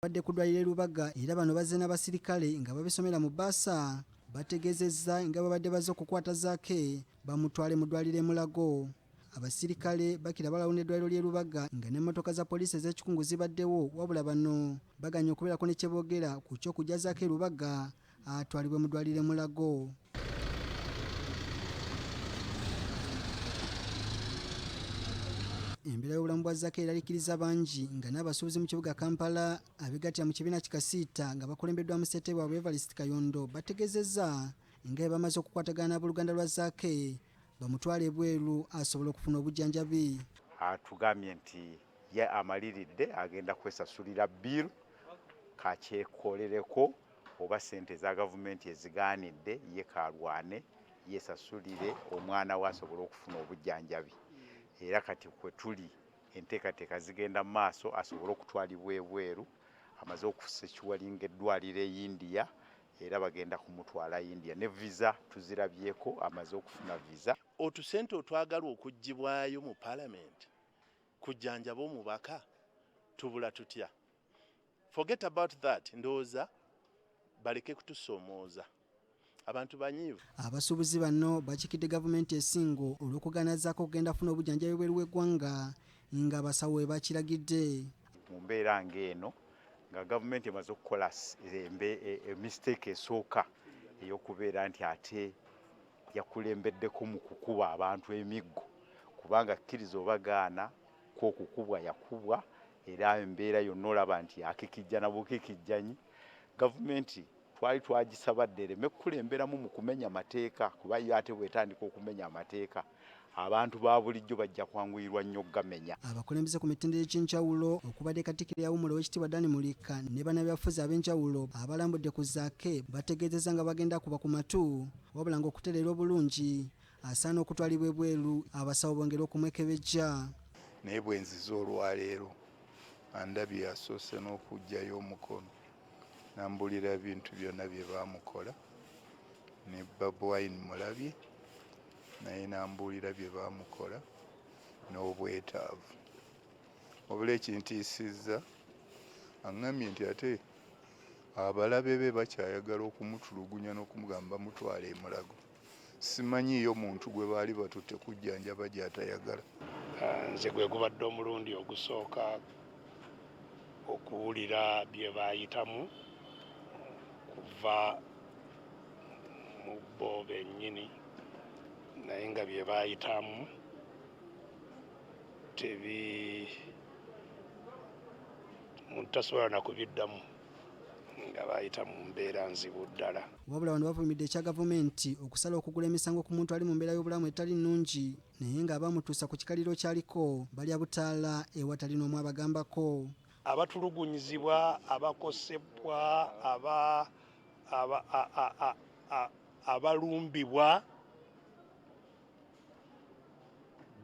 Badde ku ddwaliro e Lubaga era bano bazze n'abasirikale nga babisomera mu bbaasa. Bategeezezza nga bwe badde bazze okukwata Zaake bamutwale mu ddwaliro e Mulago. Abasirikale bakira balawuna eddwaliro ly'e Lubaga nga n'emmotoka za poliisi ez'ekikungu zibaddewo, wabula bano baganye okubeerako ne kye boogera ku ky'okuggya Zaake e Lubaga atwalibwe mu ddwaliro e Mulago. Embeera y'obulamu bwa Zaake eraliikiriza bangi nga n'abasuubuzi mu kibuga Kampala abegattira mu kibiina kikasiita nga bakulembeddwamu ssentebe waabwe Evarist Kayondo bategeezezza nga bwe bamaze okukwatagana n'abooluganda lwa Zaake bamutwale ebweru asobole okufuna obujjanjabi. Atugambye nti ye amaliridde agenda kwesasulira bill kakyekolereko oba ssente eza gavumenti ezigaanidde ye kalwane yesasulire omwana we asobole okufuna obujjanjabi. Era kati kwe tuli enteekateeka zigenda mu maaso asobole okutwalibwa ebweru. Amaze okusekiwalinga eddwaliro e India era bagenda kumutwala India ne visa tuzirabyeko, amaze okufuna visa. Otusente otwagalwa okuggyibwayo mu palamenti kujjanjaba omubaka tubula tutya? Forget about that, ndowooza baleke kutusoomooza. Abantu banyiivu. Abasuubuzi bano bakiikidde gavumenti esingo olw'okugaana Zaake okugenda afuna obujjanjabi ebweru w'eggwanga ng'abasawo bwe bakiragidde. Mu mbeera ng'eno nga gavumenti emaze okukola mistake esooka ey'okubeera nti ate yakulembeddeko mu kukuba abantu emiggo, kubanga kkiriza oba gaana kw'okukubwa yakubwa era embeera yonna olaba nti akikijja na bukikijjanyi. Gavumenti twali twagisaba dda ereme kukulemberamu mu kumenya mateeka, kuba yo ate bw'etandika okumenya amateeka abantu ba bulijjo bajja kwanguyirwa nnyo okugamenya. Abakulembeze ku mitendera egy'enjawulo okubadde Katikkiro eyawummula Oweekitiibwa Dan Mulika ne bannabyabufuzi ab'enjawulo abalambudde ku Zaake bategeezezza nga bagenda kuba ku matu, wabula ng'okutereera obulungi asaana okutwalibwa ebweru abasawo bongere okumwekebejja. Naye bwe nzize olwaleero andabye asoose n'okuggyayo omukono n'ambuulira ebintu byonna bye baamukola ne Bobi Wine mulabye naye n'ambuulira bye baamukola n'obwetaavu. Wabula ekintiisizza aŋŋambye nti ate abalabe be bakyayagala okumutulugunya n'okumugamba bamutwale e Mulago. Simanyiiyo muntu gwe baali batutte kujjanjaba gy'atayagala. Nze gwe gubadde omulundi ogusooka okuwulira bye baayitamu kuva mu bo bennyini, naye nga bye baayitamu tebi muntu tasobola na kubiddamu, nga baayita mu mbeera nzibu ddala. Wabula bano bavumidde ekya gavumenti okusala okugula emisango ku muntu ali mu mbeera y'obulamu etali nnungi, naye ng'abamutuusa ku kikaliro ky'aliko balya butaala ewatali n'omu abagambako. Abatulugunyizibwa, abakosebwa, abalumbibwa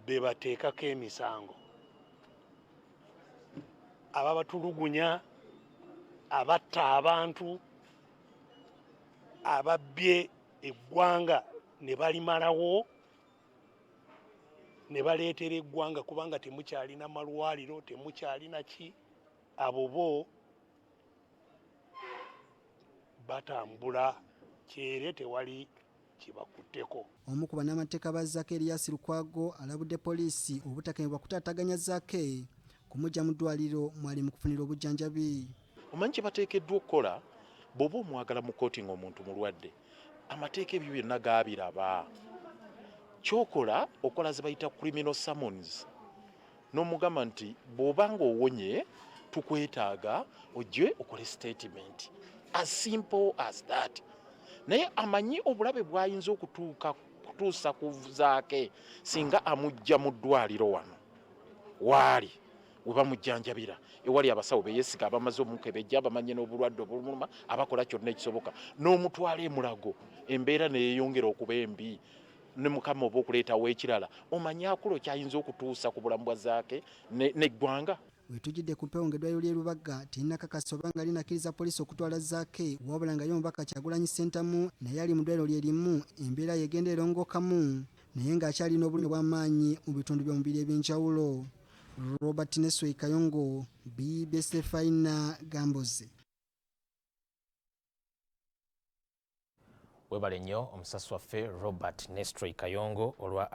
be bateekako emisango, ababatulugunya, abatta abantu, ababbye eggwanga ne balimalawo ne baleetera eggwanga, kubanga temukyalina malwaliro, temukyalina ki, abo bo batambula kyere, tewali kibakutteko. Omu ku bannamateeka ba Zaake Erias Lukwago alabudde poliisi obutakemebwa kutaataaganya Zaake kumujja mu ddwaliro mwali mu kufunira obujjanjabi. Omanyi kye bateekeddwa okukola bw'oba omwagala mu kkooti ng'omuntu mulwadde, amateeka ebyo byonna gaabiraba. Ky'okola okola ze bayita criminal summons, n'omugamba nti bw'oba ng'owonye tukwetaaga ojje okole statement, as simple as that. Naye amanyi obulabe bw'ayinza okutuuka kutuusa ku Zaake singa amujja mu ddwaliro wano waali we bamujjanjabira, ewali abasawo beyesiga abamaze omukebejja, abamanye n'obulwadde obuluma, abakola kyonna ekisoboka, n'omutwala e Mulago embeera neyeyongera okuba embi, ne Mukama oba okuleetawo ekirala, omanyi akulo kyayinza okutuusa ku bulamu bwa Zaake n'eggwanga. Wetujjidde ku mpewo ng'eddwaliro ly'e Lubaga terinakakasa oba nga linakkiriza poliisi okutwala Zaake, wabula nga ye omubaka Kyagulanyi Ssentamu naye ali mu ddwaliro lye limu, embeera ye egenda erongookamu naye ng'akyalina obulumi obw'amaanyi mu bitundu by'omubiri eby'enjawulo. Robert Neswey Kayongo, BBS Terefayina, Gambozi. Webale nnyo omusasi waffe Robert Nestroy Kayongo olwa